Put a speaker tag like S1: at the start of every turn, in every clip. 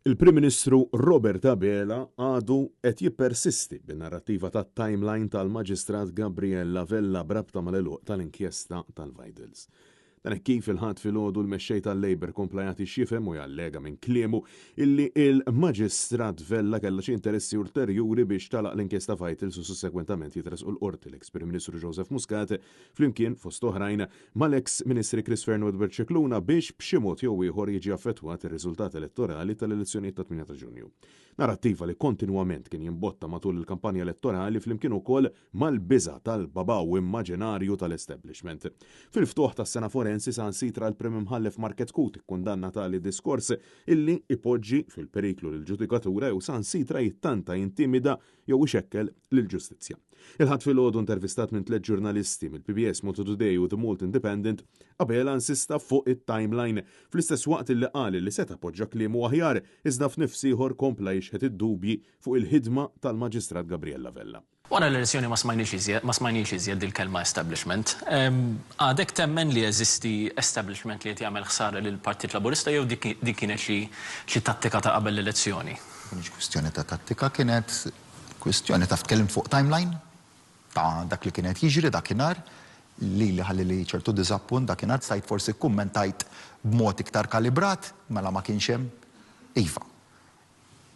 S1: Il-Prim Ministru Robert Abela għadu qed jippersisti bin-narrattiva tat-timeline tal-Maġistrat Gabriella Vella b'rabta mal-għeluq tal-inkjesta tal-Vitals. Dan hekk kif il-Ħadd filgħodu l-Mexxej tal-Labour kompla jagħti x'jifhem u jallega minn kliemu illi il-Maġistrat Vella kellha xi interessi ulterjuri biex tagħlaq l-inkjesta Vitals u sussegwentament jitressqu l-Qorti l-eks Prim Ministru Joseph Muscat flimkien, fost oħrajn, mal-eks Ministri Chris Fearne u Edward Scicluna biex b'xi mod jew ieħor jiġi affettwat ir-riżultat elettorali tal-elezzjonijiet tat-8 ta' Ġunju. Narrattiva li kontinwament kien jimbotta matul il-kampanja elettorali flimkien ukoll mal-biża' tal-babaw immaġinarju tal-establishment. Fil-ftuħ tas-sena forensi saħansitra l-Prim Imħallef Mark Chetcuti kkundanna tali diskors illi ipoġġi fil-periklu lill-ġudikatura jew saħansitra jittanta jintimida jew ixekkel lill-ġustizzja. Il-Ħadd filgħodu intervistat minn tlett ġurnalisti mill-PBS, Malta Today u The Malta Independent, Abela insista fuq it-timeline, fl-istess waqt li qal li seta' poġġa kliemu aħjar, iżda f'nifs ieħor kompla jixħet id-dubji fuq il-ħidma tal-Maġistrat Gabriella Vella.
S2: Wara l-elezzjoni ma smajniex iżjed, ma smajniex iżjed dil-kelma establishment. Għadek temmen li jeżisti establishment li qed jagħmel ħsara lill-Partit Laburista jew dik kienet xi xi tattika ta' qabel l-elezzjoni?
S3: Ma kinitx kwistjoni ta' tattika, kienet kwistjoni taf tkellimt fuq timeline ta' dak li kien qed jiġri dakinhar, lili ħallili ċertu diżappunt dakinhar, stajt forsi kkummentajt b'mod iktar kalibrat, mela ma kienx hemm. Iva.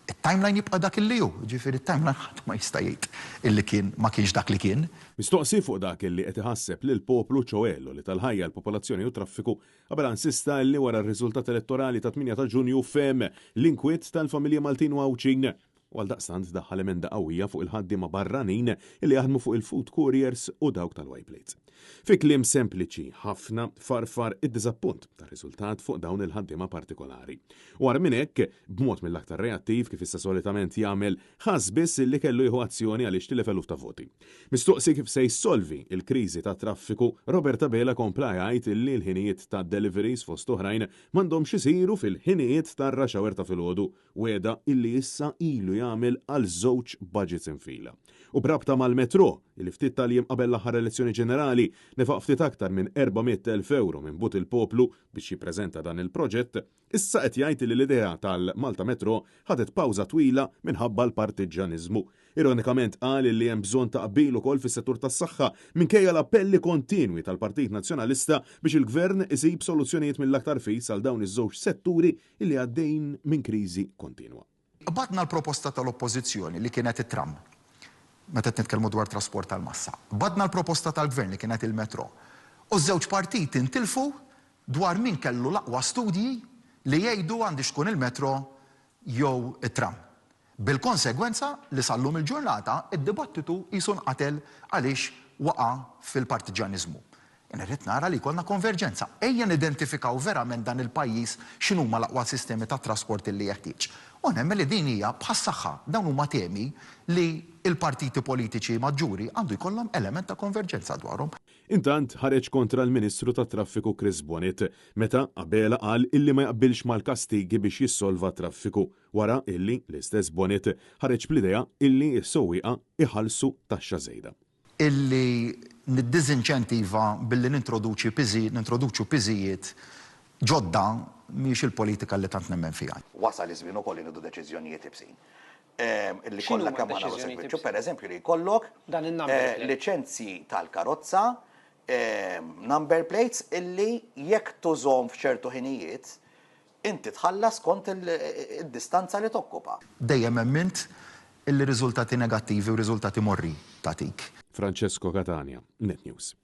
S3: It-timeline jibqa' dak illi hu, jiġifieri t-timeline ħadd ma jista' jgħid illi kien ma kienx dak li kien.
S1: Mistoqsi fuq dak illi qed iħasseb lill-poplu, ċoè l-għoli tal-ħajja, l-popolazzjoni u t-traffiku, Abela insista li wara r-riżultat elettorali tat-8 ta' Ġunju fehem l-inkwiet tal-familji Maltin u Għawdxin u għaldaqstant daħħal emenda qawwija fuq il-ħaddiema barranin li jaħdmu fuq il-food couriers u dawk tal-Y plates. Fi kliem sempliċi ħafna farfar id-diżappunt tar-riżultat fuq dawn il-ħaddiema partikolari. U agħar minn hekk, b'mod mill-aktar reattiv kif issa solitament jagħmel, ħass biss li kellu jieħu azzjoni għaliex tilef eluf ta' voti. Mistoqsi kif se jsolvi l-kriżi tat-traffiku, Robert Abela kompla jgħid li l-ħinijiet tad-deliveries fost oħrajn m'għandhomx isiru fil-ħinijiet tar-rush hour ta' filgħodu, wegħda illi issa ilu jagħmel għal żewġ budgets infila. U b'rabta mal-Metro, illi ftit tal-jiem qabel l-aħħar elezzjoni ġenerali nefaq ftit aktar minn 400,000 ewro minn but il-poplu biex jippreżenta dan il-proġett, Issa qed jgħid li l-idea tal-Malta Metro ħadet pawża twila minħabba l-partiġġjaniżmu. Ironikament qal li hemm bżonn ta' qbil ukoll fis-settur tas-saħħa minkejja l-appelli kontinwi tal-Partit Nazzjonalista biex il-Gvern isib soluzzjonijiet mill-aktar fis għal dawn iż-żewġ setturi li għaddejjin minn kriżi kontinwa.
S3: Qbadna l-proposta tal-Oppożizzjoni li kienet it-tram, meta qed nitkellmu dwar trasport tal-massa. Qbadna l-proposta tal-Gvern li kienet il-metro. U ż-żewġ partiti ntilfu dwar min kellu l-aqwa studji li jgħidu għandhiex tkun il-metro jew it-tram. Bil-konsegwenza li sal-lum il-ġurnata d-dibattitu qisu nqatel għaliex waqa' fil-partiġġjaniżmu. Jien irrid nara li jkollna konverġenza. Ejja nidentifikaw verament dan il-pajjiż x'inhuma l-aqwa sistemi ta' trasport li jeħtieġ. U nemmen li din hija bħas-saħħa, dawn huma temi li l-partiti politiċi maġġuri għandu jkollhom element ta' konverġenza dwarhom.
S1: Intant, ħareġ kontra l-Ministru tat-Traffiku Chris Bonett meta Abela qal illi ma jaqbilx mal-kastigi biex jissolva t-traffiku, wara illi l-istess Bonett ħareġ bl-idea illi s-sewwieqa jħallsu taxxa żejda.
S3: Illi niddiżinċentiva billi nintroduċi piżi nintroduċu piżijiet ġodda mhijiex il-politika li tant nemmen fiha.
S4: Wasal iż-żmien ukoll li nieħdu deċiżjonijiet ibsin. Li kollha kemm aħna nagħmlu sagrifiċċju, pereżempju li jkollok liċenzji tal-karozza, number plates illi jekk tużhom f'ċertu ħinijiet, inti tħallas skont id-distanza li tokkupa.
S3: Dejjem emmint illi riżultati negattivi u riżultati morri tagħtik.
S1: Francesco Catania, Net News.